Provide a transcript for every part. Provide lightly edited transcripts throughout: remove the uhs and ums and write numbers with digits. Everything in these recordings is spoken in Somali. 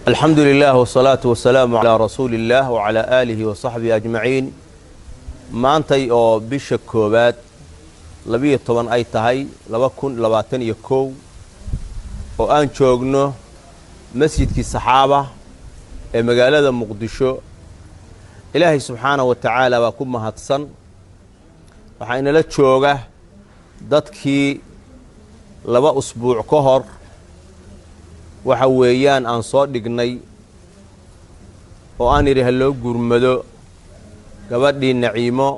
Alxamdu lilah wsalaatu wasalaamu calaa rasuuli illaah wacalaa aalihi wa saxbihi ajmaciin. Maantay oo bisha koowaad 12 ay tahay 2021, oo aan joogno masjidkii Saxaaba ee magaalada Muqdisho, Ilaahay subxaanahu wa tacaala baa ku mahadsan. Waxaa inala jooga dadkii 2 usbuuc ka hor, waxa weeyaan, aan soo dhignay oo aan idhi ha loo gurmado gabadhii Naciimo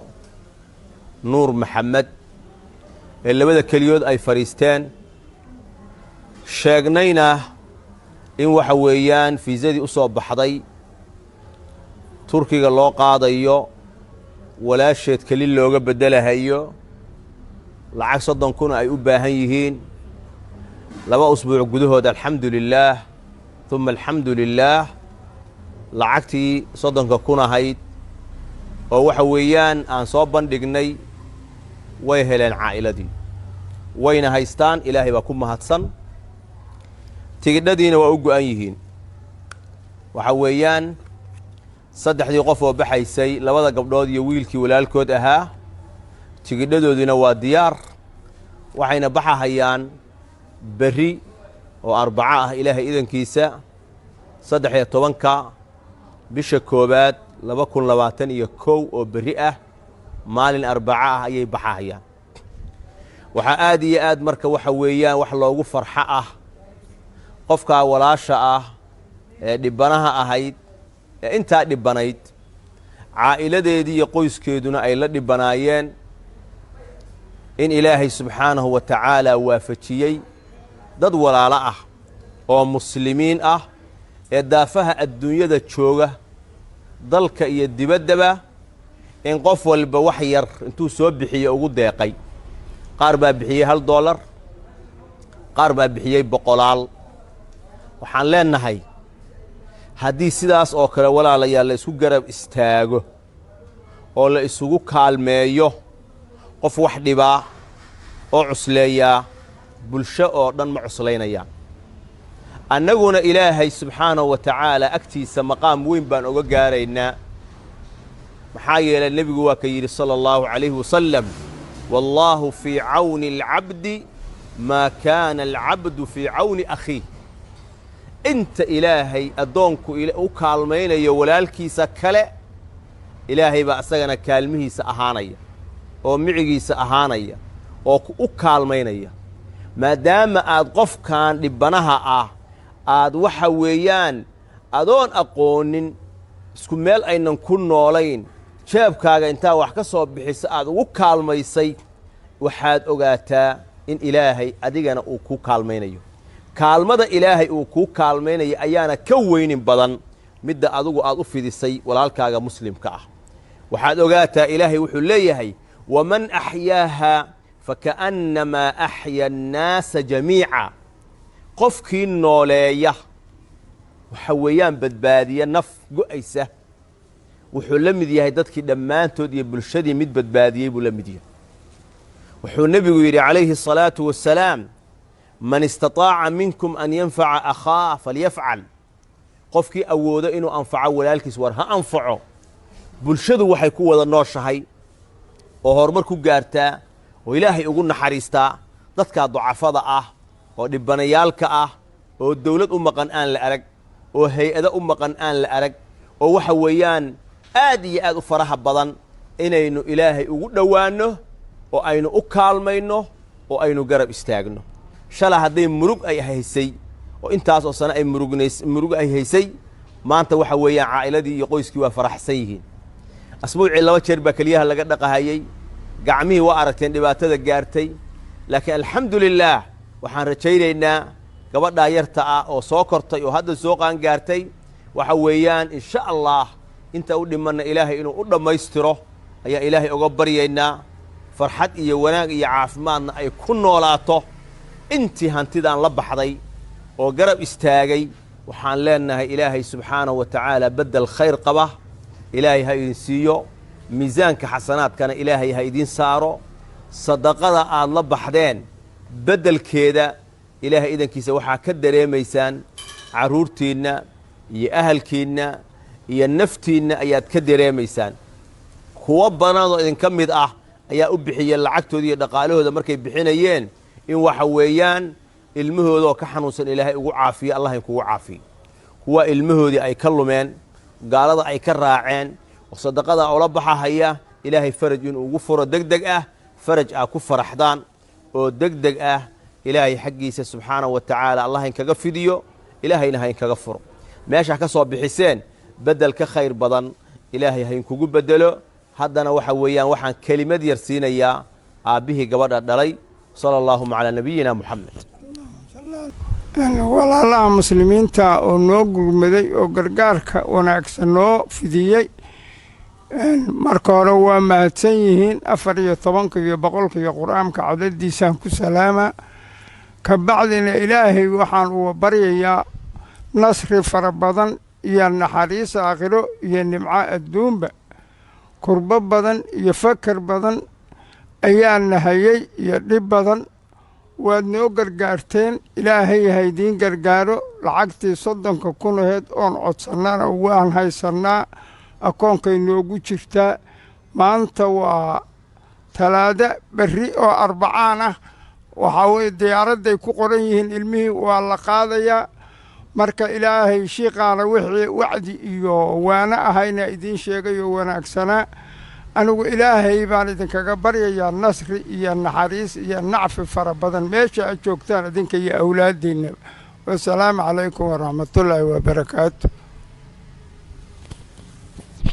Nuur Maxamed ee labada keliyood ay fadhiisteen, sheegnayna in, waxa weeyaan, fiisadii u soo baxday, Turkiga loo qaadayo, walaasheed keli looga beddelahayo, lacag 30,000 ay u baahan yihiin. 2 usbuuc gudahood, alxamdu lilaah uma alxamdu lilaah, lacagtii 30,000 ahayd oo, waxa weeyaan, aan soo bandhignay way heleen caa'iladii, wayna haystaan. Ilaahay baa ku mahadsan. Tigidhadiina waa u go'an yihiin. Waxa weeyaan, saddexdii qof oo baxaysay, labada gabdhood iyo wiilkii walaalkood ahaa, tigidhadoodiina waa diyaar, waxayna baxahayaan berri oo Arbaco ah, Ilaahay idankiisa, 13-ka bisha koowaad 2021, oo berri ah, maalin Arbaco ah ayay baxahayaan. Waxaa aad iyo aad marka, waxa weeyaan, wax loogu farxo ah qofkaa walaasha ah ee dhibbanaha ahayd ee intaa dhibbanayd, caa'iladeedii iyo qoyskeeduna ay la dhibbanaayeen, in Ilaahay subxaanahu wa tacaala waafajiyey dad walaalo ah oo muslimiin ah ee daafaha adduunyada jooga, dalka iyo dibaddaba, in qof walba wax yar intuu soo bixiye ugu deeqay. Qaar baa bixiyey $1, qaar baa bixiyey boqolaal. Waxaan leenahay, haddii sidaas oo kale, walaalayaal, la isku garab istaago oo la isugu kaalmeeyo, qof wax dhibaa oo cusleeyaa bulsho oo dhan ma cuslaynayaan. Annaguna Ilaahay subxaanahu wa tacaala agtiisa maqaam weyn baan oga gaaraynaa. Maxaa yeelay, Nebigu waa ka yidhi sala allahu calayhi wasalam: "Wallaahu fii cawni alcabdi maa kaana alcabdu fii cawni akhiih." Inta Ilaahay addoonku u kaalmaynayo walaalkiisa kale, Ilaahay baa asagana kaalmihiisa ahaanaya oo micigiisa ahaanaya oo u kaalmaynaya. Maadaama aad qofkan dhibbanaha ah aad, waxa weeyaan, adoon aqoonin, isku meel aynan ku noolayn, jeebkaaga intaa wax ka soo bixiso aad ugu kaalmaysay, waxaad ogaataa in Ilaahay adigana uu kuu kaalmaynayo. Kaalmada Ilaahay uu kuu kaalmaynayo ayaana ka weynin badan midda adigu aad u fidisay walaalkaaga muslimka ah. Waxaad ogaataa, Ilaahay wuxuu leeyahay: "Waman axyaaha faka'annamaa axya annaasa jamiica." Qofkii nooleeya, waxa weeyaan, badbaadiya naf go'aysa, wuxuu la mid yahay dadkii dhammaantood iyo bulshadii mid badbaadiyey buu la mid yahay. Wuxuu Nebigu yidhi calayhi الsalaatu wasalaam: "Man istaطaaca minkum an yanfaca akhaah falyafcal." Qofkii awoodo inuu anfaco walaalkiis, war ha anfaco. Bulshadu waxay ku wada nooshahay oo horumar ku gaartaa oo Ilaahay ugu naxariistaa dadkaa ducafada ah oo dhibbanayaalka ah, oo dawlad u maqan aan la arag, oo hay-ado u maqan aan la arag, oo, waxa weeyaan, aad iyo aad u faraha badan, inaynu Ilaahay ugu dhowaanno oo aynu u kaalmayno oo aynu garab istaagno. Shala hadday murug ay haysay oo intaas oo sano ay murugnays, murug ay haysay, maanta, waxa weeyaan, caa'iladii iyo qoyskii waa faraxsan yihiin. Asbuucii laba jeer baa keliyaha laga dhaqahayey, gacmihii waa aragteen dhibaatada gaartay. Laakiin alxamdu lilaah, waxaan rajaynaynaa gabadhaa yarta ah oo soo kortay oo hadda soo qaan gaartay, waxa weeyaan, insha Allah, inta u dhimanna Ilaahay inuu u dhammaystiro ayaa Ilaahay uga baryaynaa, farxad iyo wanaag iyo caafimaadna ay ku noolaato. Intii hantidaan la baxday oo garab istaagay, waxaan leenahay, Ilaahay subxaanahu wa tacaala beddel khayr qaba Ilaahay ha idin siiyo, miisaanka xasanaadkana Ilaahay ha idiin saaro. Sadaqada aad la baxdeen beddelkeeda, Ilaahay idankiisa, waxaa ka dareemaysaan carruurtiinna. iyo ahalkiinna iyo naftiinna ayaad ka dareemaysaan. Kuwo badanoo idinka mid ah ayaa u bixiyey lacagtooda iyo dhaqaalahooda markay bixinayeen in waxa weeyaan ilmahoodoo ka xanuunsan Ilaahay ugu caafiyo. Allah inkugu caafiyo. Kuwa ilmahoodii ay ka lumeen, gaalada ay ka raaceen oo sadaqada ola baxahaya, Ilaahay faraj inuu ugu furo deg deg ah, faraj aa ku faraxdaan oo deg deg ah Ilaahay xaggiisa subxaanahu wa tacaala Allah inkaga fidiyo, Ilaahayna ha inkaga furo. Meesha ka soo bixiseen beddel ka khayr badan Ilaahay ha inkugu beddelo. Haddana waxa weeyaan waxaan kelimad yar siinayaa aabbihii gabadha dhalay. Sala allaahuma calaa nabiyina Muxamed. Walaalaha muslimiinta oo noo gurmaday oo gargaarka wanaagsan noo fidiyey, marka hore waa mahadsan yihiin. 14-ka iyo 100-ka iyo Qur-aanka cadadiisaan ku salaamaa. Ka bacdina Ilaahay waxaan uga baryayaa nasri fara badan iyo naxariis aakhiro iyo nimco adduunba. Kurbo badan iyo fakar badan ayaa nahayey iyo dhib badan, waad noo gargaarteen. Ilaahay haydiin gargaaro. Lacagtii 30,000 aheed oon codsannana waan haysannaa, akoonkay noogu jirtaa. Maanta waa Talaada, berri oo Arbacaan ah waxaa weye diyaaradday ku qoran yihiin ilmihii, waa la qaadayaa. Marka Ilaahay shiiqaana wixii wacdi iyo waano ahayna idiin sheegayoo wanaagsanaa. Anigu Ilaahay baan idinkaga baryayaa nasri iyo naxariis iyo nacfi fara badan meesha aad joogtaan, idinka iyo awlaaddiinnaba. Wasalaamu calaykum waraxmatullaahi wabarakaatu.